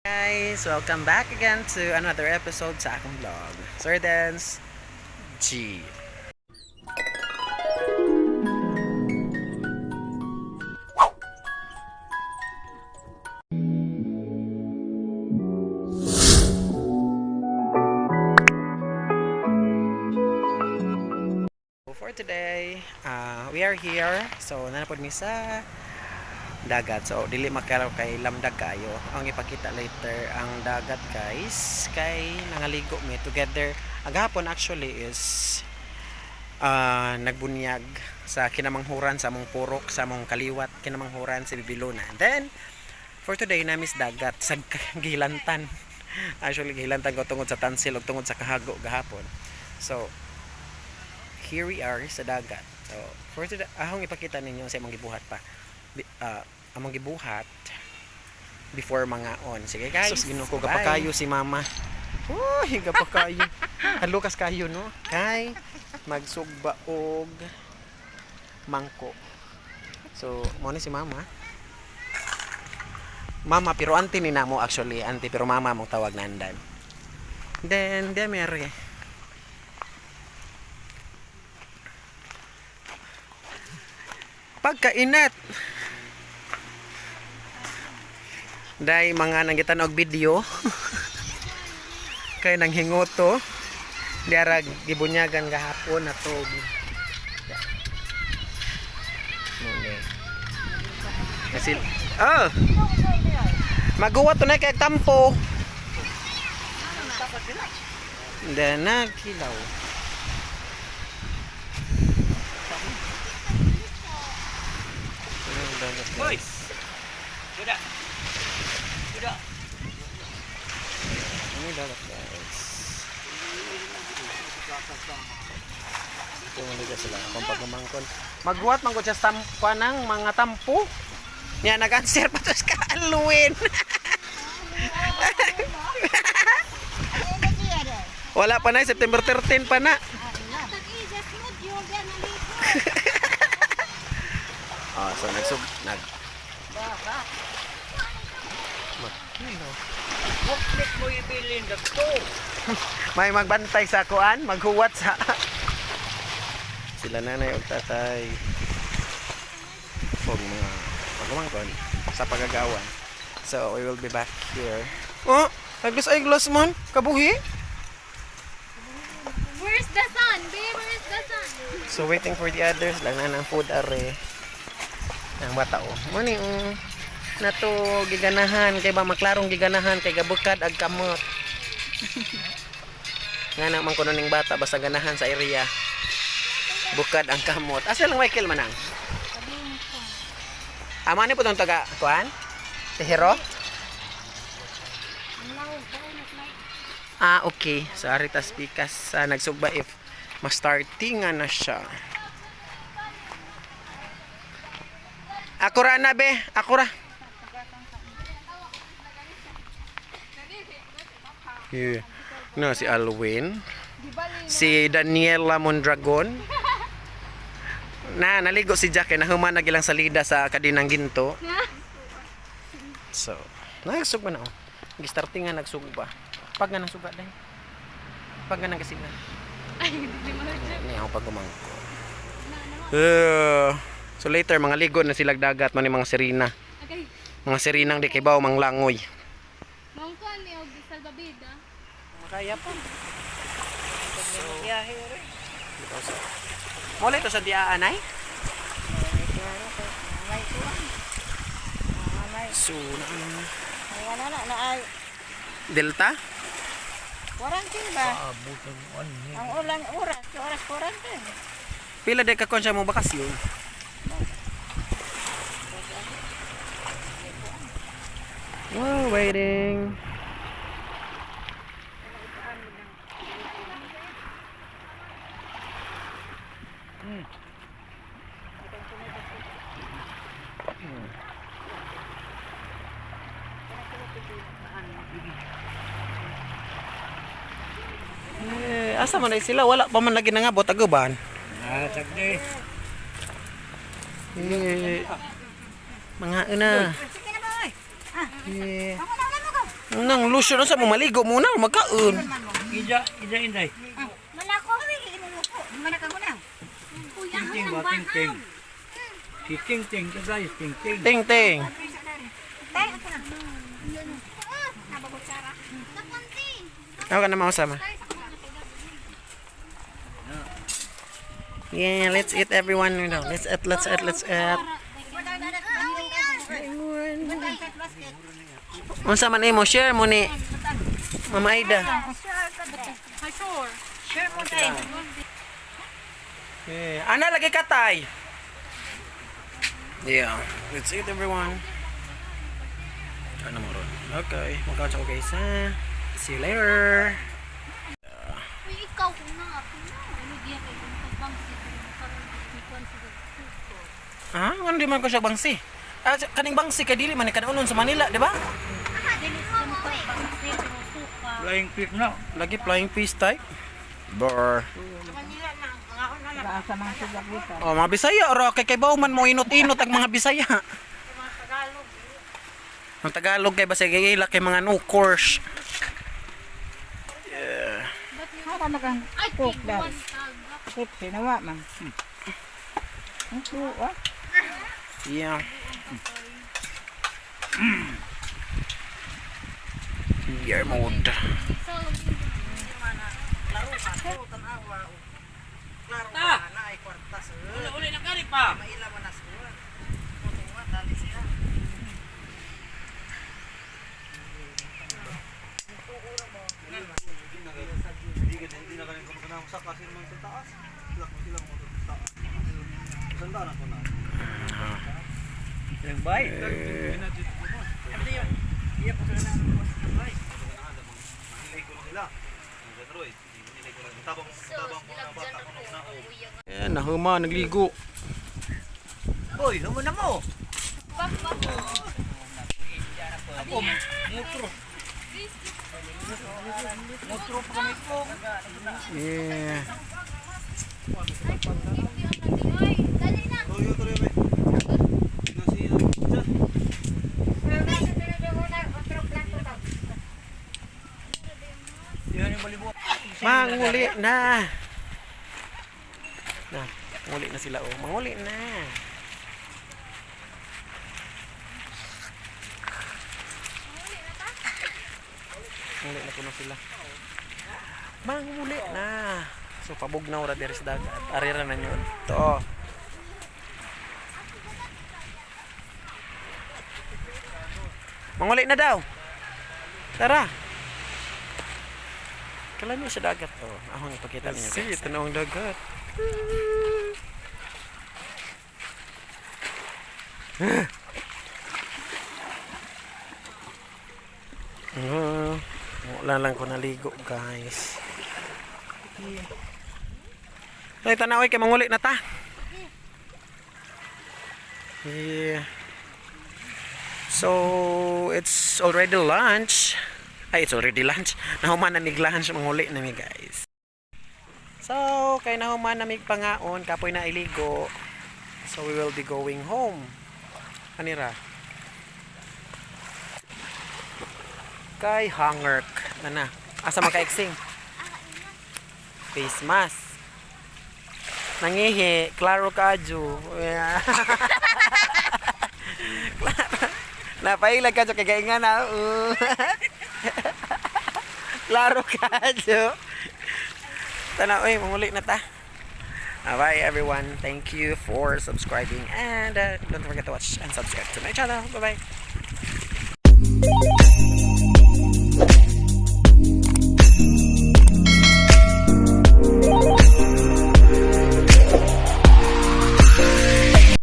Guys! Welcome back again to another episode sa akong vlog. Sir Dance G. For today, we are here. So, nanapod mi sa dagat. So, dili makalaw kay lamdag kayo. Ang ipakita later ang dagat, guys. Kay nangaligo mi together. Ang hapon actually is nagbunyag sa kinamanghuran sa among purok, sa among kaliwat, kinamanghuran sa Bibilona. And then, for today, namis dagat sa gilantan. Actually, gilantan ko tungod sa tansil ug tungod sa kahago gahapon. So, here we are sa dagat. So, for today, ahong ipakita ninyo sa among gibuhat pa. Among gibuhat before mga on. Sige guys. Sus, Ginoo ko gapakayo si mama. Uy, gapakayo. Halukas kayo no. Kay magsugba og mangko. So, mo ni si mama. Mama pero auntie ni namo actually, auntie pero mama mo tawag nandan. Then, di mere. Pagkainat. Day mga nanggitan og video. Kay nang hingoto. Diara gibunyagan gahapon na to. Mune. Kasi oh. Maguwa to na kay tampo. Then nagkilaw. Hoy! Sudah. Sudah. Ano yung dagat, guys? Ito maliga sila kung pagmamangkon. Maghuwat man ko siya sa ng mga tampo. Nya nag-answer pa to sa kaaluin. Wala pa na, September 13 pa na. Oh, so nagsub nag Magkilo. Buklit mo ibilin dagto. May magbantay sa kuan, maghuwat sa sila nanay og tatay. Og mga pagumangkon sa pagagawan. So, we will be back here. Oh, naglos ay gloss mon, kabuhi. Where's the sun, babe? Where's the sun? So, waiting for the others lang na ng food are. Ang bata oh. Mo ni oh. Nato giganahan kay ba maklarong giganahan kay gabukad ag kamot. Nga na man kuno ning bata basta ganahan sa area. Bukad ang kamot. Asa lang Michael manang? Ama ni po tong taga kuan? Tehero? Ah, okay. So, aritas pikas sa nagsugba if ma-starting nga na siya. Ako ra na be, ako ra. Yeah. No, si Alwin. Si Daniela Mondragon. Na, naligo si Jack eh, nahuman na gilang salida sa kadinang ginto. So, nagsugba na oh. Gistarting nga nagsugba. Pag nga nagsuga dahil. Pag nga nagkasiga. Ay, hindi mo Ni ako pag umangko. So later mga ligo na silag dagat man ni mga sirena. Okay. Mga sirenang di kibaw manglangoy. Mangkuan ni og salbabida. Makaya pa. So, Mula ito sa diaan ay? So, na Wala na na ay Delta? quarantine ba? Ang ulan oras, oras quarantine. Pila de ka kon siya mo bakasyon? Wow, waiting. Eh, asa man ay sila? Wala pa man lagi nangabot aguban. Ah, sagdi. Eh, mga una. Sige na ba oy? Eh, Ako na ulan mo ko. Nang lotion sa mo maligo muna magkaon. Ida, ida, inday. Manako kami inuupo. Manaka ko na. Ting ting ba, ting ting. Si ting ting, kagay, ting ting. Ting ting. Tay, ako na. Kapunti. Ako ka na mausama. Yeah, let's eat, everyone. Let's eat, let's eat, let's eat. Unsa man imo share mo ni Mama Aida. Sure. Sure mo tayo. Yeah. Ana lagi katay. Yeah, let's eat, everyone. Ano mo ron? Okay, magkaon sa ko guys ha. See you later. Uy, ikaw kung na ako na. Ano diya kay kung pagbangsi kung karon kuan sa suko. Ah, ano di man ko siya bangsi? Ah, kaning bangsi kay dili man ni kanaunon sa Manila, di ba? Dili sa mo pagbangsi pero suka. Flying fish na. Lagi flying fish type. Bar. Sa mga sugak dito. Oh, mga Bisaya ro kay kay man mo inot-inot ang mga Bisaya. Ang Tagalog kay basta gigila kay mga no course. Yeah. Hara magang Ay, cook tig daw. one tag. Cook sinawa man. Ang tuwa. Yeah. Beer mode. So, Uli, uli na kari pa. Hindi na kanin kumagana sa kasi man sa taas. Sila ko sila mo sa taas. Sanda na ko na. Silang bay. Nilay ko na sila. Ang ganroy. Nilay ko na. Tabang tabang mga bata ko na. Yeah, nahuma nagligo. Hoy, humuna mo. Ako, mutro. Mutro pa kami ko. Yeah. Dali na. Tuloy tuloy be. Nasi dyan. Yan yung balibo. Manguli na. Na, manguli na sila oh. Manguli na. Manguli na kuno sila. Manguli na. So pabugnaw ra diri sa dagat. Arira na nyo. To. Manguli na daw. Tara. Kailan mo sa dagat? Oh, ako ang ipakita ninyo. See, ito na ang dagat. Wala lang ko naligo, guys. Ay, tanaw kay manguli na ta. Yeah. So, it's already lunch. Ay, it's already lunch. Nahuman na mig lunch, manguli na mi, guys. So, kay nahuman na mig pangaon, kapoy na iligo. So, we will be going home. Anira? Kay Hangerk. Na na. Asa makaiksing? Face mask. Nangihi, klaro kadyo. Yeah. Klaro. Napailag kadyo kay gainga na. Klaro kadyo. Tana, oy, manguli na ta. Bye everyone. Thank you for subscribing and don't forget to watch and subscribe to my channel. Bye bye.